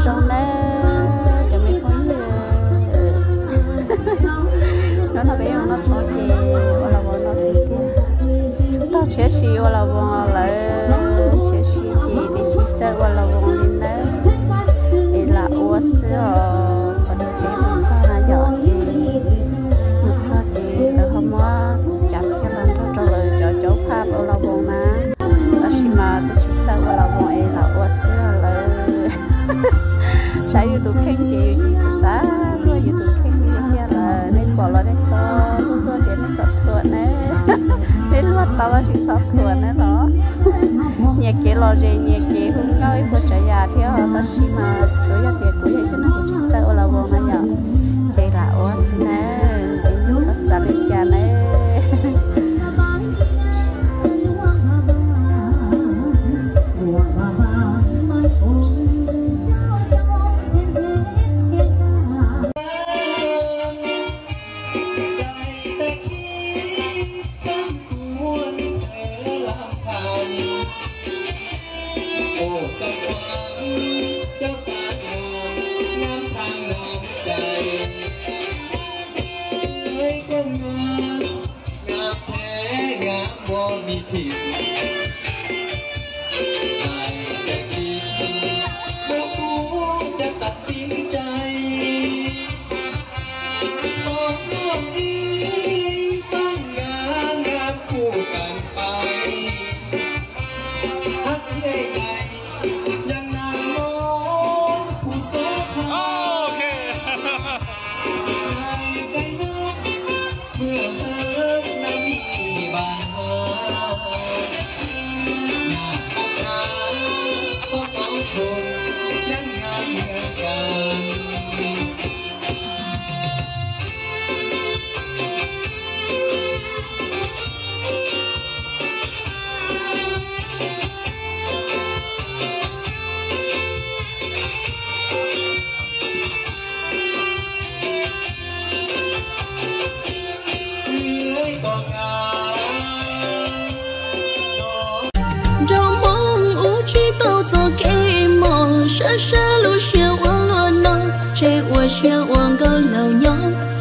Zoo nawb cov me phooj ywg, hnub no peb yuav noj tshoob ces ua los voos no xwb tiag. Raug tshiab si ua los voos lawm, tshiab si ces peb tsis txawj ua los voos li nawb, es lam ua xwb os. Qhov no peb mus txog na yom, ces mus txog ces lawv ho muab cav kiag los nrog rau lawv cov caub phaj ua los voos na. Tab sis mas peb tsis txawj ua los voos es lam ua xwb lawm. Saib yus tus kheej ces yus yeej xav xav luag yus tus kheej li tiag lawm. Nej pom los nej txhob luag tias nej txhob thuam ne, nej luag tau tab sis txhob thuam ne los. Nyias kev lom zem nyias kev hu nkauj ib puas tsav yam thiab, tab sis mas tsuav yog tias kuv yog ib tug neeg kuv tsis txawj ua los voos na yom, ces lam ua xwb na, es nej txhob xav li cas na. Nraug Hmoob ua tsis tau txoj kev mos, sab sab lub siab ua luaj no, ntshe ua siab ua nkauj laus nyob.